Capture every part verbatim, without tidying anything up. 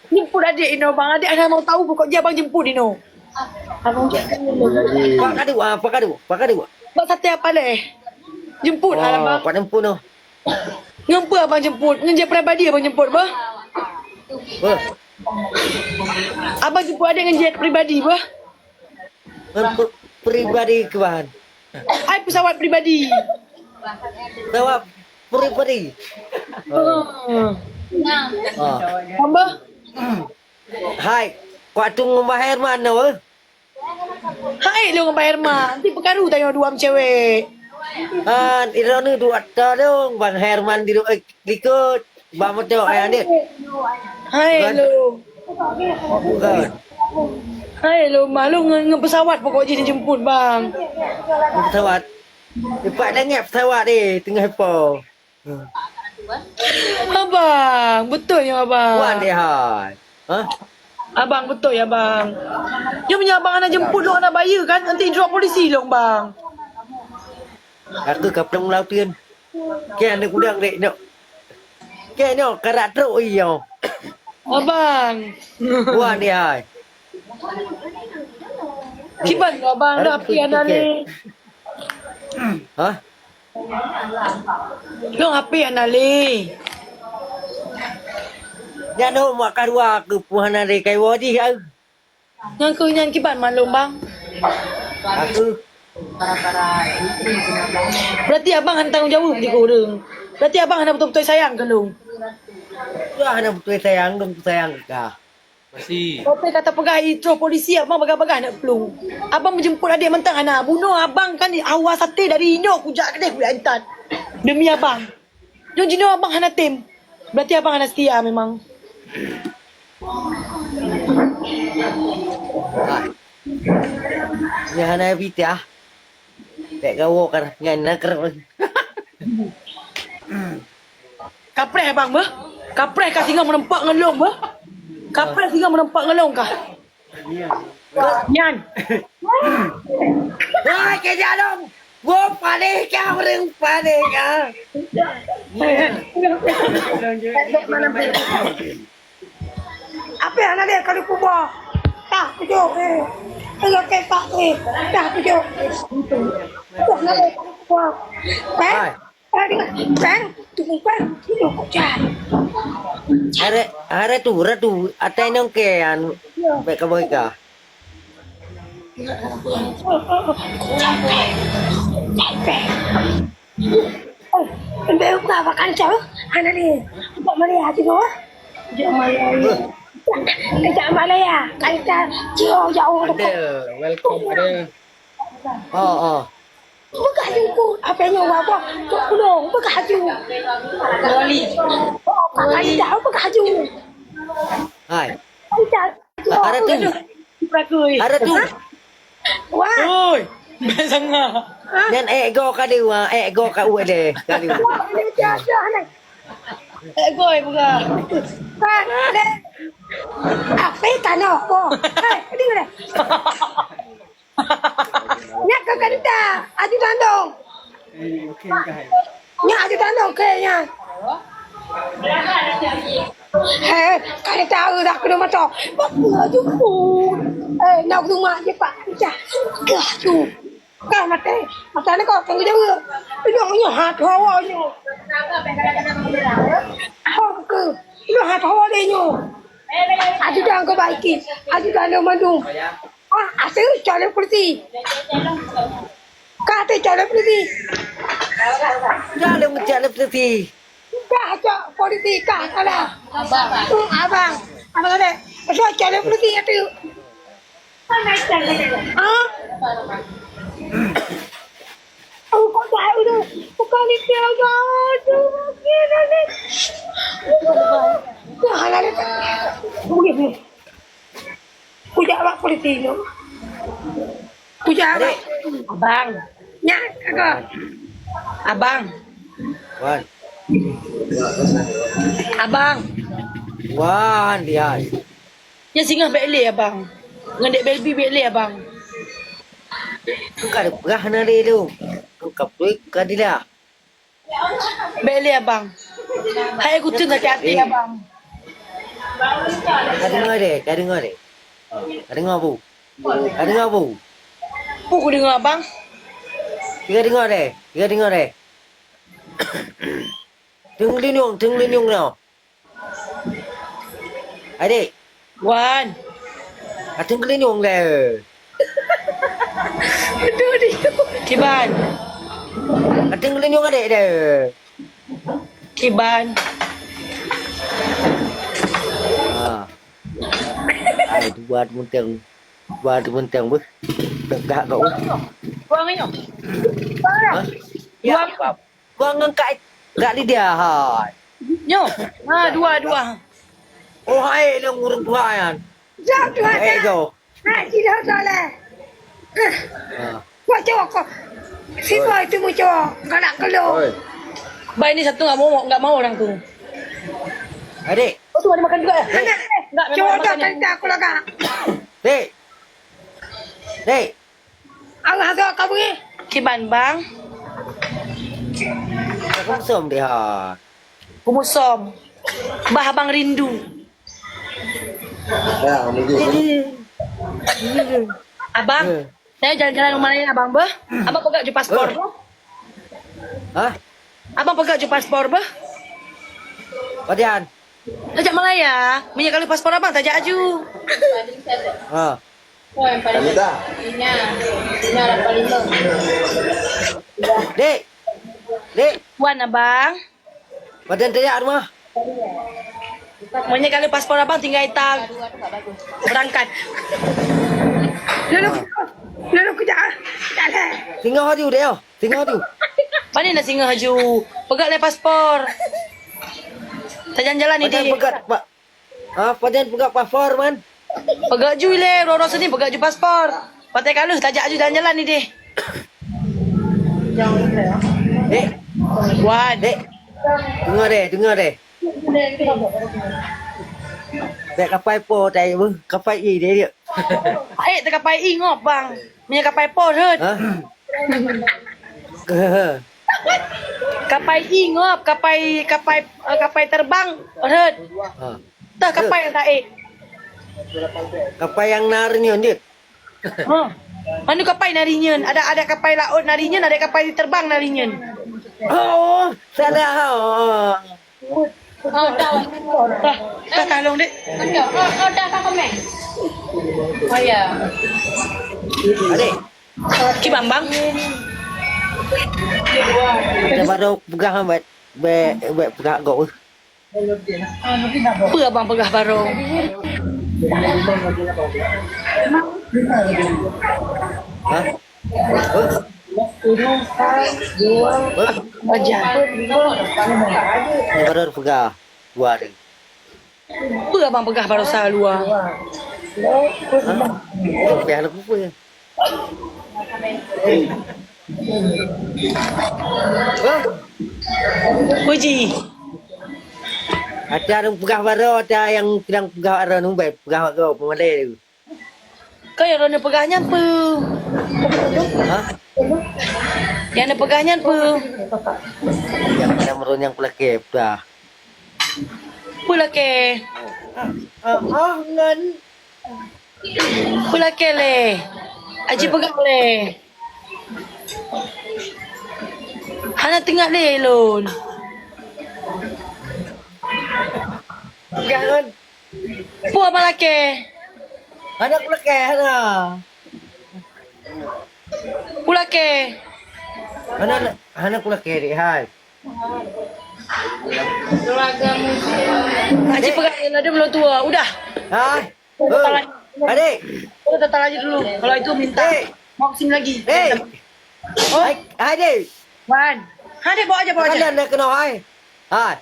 Jemput adék inoe bang, adék hana mau tahu pokok jih abang jemput inoe. Abang jemput. Pak Kadu, ah, Pak Kadu, Pak Kadu. Bak saté apa leh? Jemput lah abang. Pak jemput noh. Ngon peue abang jemput? Ngon jet pribadi abang jemput bah? Bah. Abang jemput adék ngon jet pribadi bah? Ngon pe-, pribadi keuban. Ai pesawat pribadi. Pesawat pribadi. Oh. Ah. Tambah? Hai, kuat tu ngon Bah Herman noh, eh? Hai, lôn ngon Bah Herman. Nanti peukaru tanyoe dua meucewek. Ah, droeneuh dua ta dong, Bang Herman di, eh, likot. Bang moto, eh, Anit. Hai, lôn. Bukan. Hai, lôn. Mah lôn ngon, ngon pesawat pokok jih dijemput, Bang. Pesawat. Tepat langit pesawat, eh, tengah po. Abang, beutôi nyoe abang. Wan deh hai. Hah? Abang, beutôi abang. Nyoe meunyoe abang hana jemput lôn hana bayeue kan, nanti idrop polisi lôn bang. Aku ka plueng lau teun. Keu aneuk udang dek nyoe. Keu nyoe karak trok iyo. Abang. Wan deh hai. Kiban abang dah api anak ni. Hah? Lôn H P hana lé. Nyan hom mak ka dua keuh pun hana lé kai woe jih, au. Nyan keuh nyan kiban mak lôn, bang. Aku. Berarti abang hana tanggung jaweueb jih keu ureueng. Berarti abang hana beutôi-beutôi sayang keu lôn. Dah hana beutôi sayang, lôn sayang keu kah. Masih. Sampai ka tapeugah itroh polisi, abang bagah-bagah neuk plueng. Abang meujemput adék mantong hana. Bunoe abang kan hawa saté dari inoe kujak keudeh kujak intat. Demi abang. Nyoe jinoe abang hana tem. Berarti abang hana setia memang. Ah. Nyoe hana fitah. Bèk gawoe ka nyan na kreueh. Kapreh abang beuh. Kapreh ka singoh meureumpok ngon lôn beuh. Kapreh singoh meureumpok ngon lôn kah. Nyan. Wah, keujak lôn. Wo paléh ka, ureueng paléh ka. Apa yang ada kalau kubur? Tak tujuk, eh. Kalau kepak, eh. Tak tujuk. Tuh, nak, eh, kubur. Eh? Hai. Hare, hare tu, hare tu, atai nong ke anu, bèk ka boh ika. Bèk ka makan cau, hana ni. Bèk mari hati tu. Jangan mari. Jangan mari ya. Kaita jauh-jauh. Ada, welcome ada. Oh, oh. Peugah ju ku, apa nyoe wabah, tok pulong, peugah ju. Oh, kakak Ida, peugah ju. Hai. Ida. Ada tu. Ada tu. Wah. Oi, sangat. Nyan ék go ka dewa, ék go ka uwe deh, ka dewa. Wah, ini dia, dia, ni. Ék go, ék buka. Kan, deh. Apa tanoh ko? Hei, ini deh. Nyak keu keunta, aju tandong. Nyak aju tandong keu nyan. Hei, keunta udah kena mata. Bak aju. Eh, nak rumah je pak. Dah. Kah tu. Kah mati. Mata ni kau tunggu jauh. Ini ini hat hawa ni. Hom ke. Ini hat hawa ni. Aju tandong keu baiki. Aju tandong mandum. Ah, asai calon polisi. Ka asai calon polisi. Calon, calon polisi. Dah cok polisi ka salah. Abang. Tu abang. Abang ada. Asai calon polisi atu. Ah? Oh, kok dah udah. Bukan itu aja. Aduh, gila ni. Dah lah. Boleh ni. Kujak awak polisi tu. Kujak awak. Abang. Nyak, kakak. Abang. Wan. Abang. Wan, dia. Nyan singoh bèk lé, abang. Ngon dek Belbi bèk lé, abang. Kau ka ada peugah na lé tu. Kau ka peugah dia. Bèk lé abang. Hai kuteun sakét até abang. Ka deungoe deh, ka deungoe deh. Ka deungoe, Bu. Ka deungoe, Bu. Peue kudeungoe, Abang? Ka deungoe deh, ka deungoe deh. Teungeuleunyueng, teungeuleunyueng nyoe. Adek. Wan. Ateueng keulinyueng deh. Betul dia. Kiban. Ateueng keulinyueng adek deh. Kiban. Ha. Ai, dua tu menteng. Dua tu menteng beuh. Tegak kau beuh. Buang nyoe. Ha? Ya. Buang. Gua ngon Kak, Kak Lydia, hai. Nyoe. Ha, dua, dua. Oh, hai, lôn ureueng tuha nyan. Jauh tuha. Eh, jauh. Hai, sila Saleh. Ah. Wah, cowok kok. Si boy tu mu cowok, galak kelo. Oi. Bai ni satu enggak mau, enggak mau orang tu. Adik. Oh, tu ada makan juga ya? Eh. Enggak, enggak, memang cowok dah makan ni. Tadi aku lagak. Dek. Dek. Allah tu kau beri. Kiban bang. Aku musom dia. Aku musom. Bah abang rindu. Ya, mungkin. Abang, eh. Saya jalan-jalan rumah lain abang beh. Abang peugah ju paspor beh. Hah? Abang peugah ju paspor beh. Pajan. Tajak Malaya, meunyoe ka lheueh paspor abang tajak aju. Ha. Kami dah. Dek. Dek. Wan abang. Pajan tajak rumah. Meunyoe ka lheueh paspor abang tinggai tang. Berangkat. Lalu, lalu kejap. Singoh aju dek yo. Singoh tu. Pane na singoh aju. Peugah lé paspor. Tajalan-jalan ni. Pajan peugah, Pak. Ah, pajan peugah paspor, man. Peugah ju lé, uroe-uroe sini peugah ju paspor. Patai kaluh tajak aju jalan-jalan ni deh. Dek. Wan. Dek. Dengar deh, dengar deh. Dek kapai po tai beuh, kapai i deh dia. Eh, teukapai i ngop bang. Meunyoe kapai po rhot. Ha? Kapai i ngop, kapai, kapai, eh, kapai terbang, rhot. Ha. Tah kapai nyang taék. Kapai nyang na rinyeun jeuet. Ha. Anu kapai na rinyeun, ada, ada kapai laôt na rinyeun, ada kapai terbang na rinyeun. Oh, salah. Oh. Oh, dah. Dah, dah, tolong, Dek. Dah, oh, oh, dah, dah, komen. Oh, ya. Adik. Ki Bambang. Kita baru peugah, Mat. Bèk, bèk peugah gok. Peue abang peugah baroe? Hah? Hah? Hah? Pajan. Ni baru peugah dua hari. Peue abang peugah baroe sa luwa? Hah? Peugah lah peue? Hah? Puji. Ata nyang peugah baroe, ata nyang sedang peugah baroe nyoe, bèk peugah baroe, peumalèe tu. Kau nyang droeneuh peugah nyan peue? Hah? Nyang neupeugah nyan peue? Nyang, nyang meurôn nyang peulakèe, peugah. Peulakèe. Ah, ah, ah, ngon. Peulakèe lé. Aji peugah lé. Hana teuingat lé lôn. Peugah ngon. Peue abang lakèe? Hana kulakèe, hana. Kulakèe. Hana, hana kulakèe, dek, hai. Haji peugah lé ladôm lôn tuwoe, udah. Hai. Udah, eh, talan. Adik. Udah, talan aja dulu. Kalau itu minta. Eh. Mau kesini lagi. Eh. Oh. Hai, hai, Dek. Wan. Hai, Dek, bawa aja, bawa aja. Makanan dah kena, hai. Hai.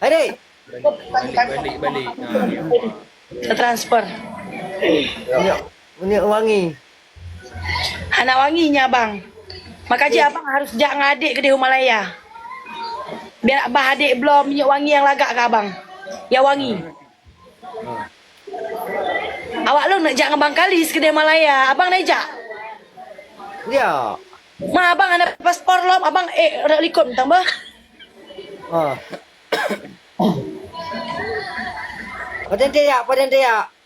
Hai, Dek. Balik, balik, balik. Ha. Tertransfer. Minyak, minyak wangi. Anak wangi nya, Abang. Makanya abang harus jak ngon adek keudeh u Malaya. Biar abah adek bloe minyak wangi nyang lagak keu abang. Nyang wangi. Ha. Awak lôn neuk jak ngon Bang Kalis keudeh Malaya. Abang neuk jak? Ya. Ma, abang hana paspor lom, abang, eh, rot likot mantong bah. Ha. Padang Teuyak, Padang Teuyak.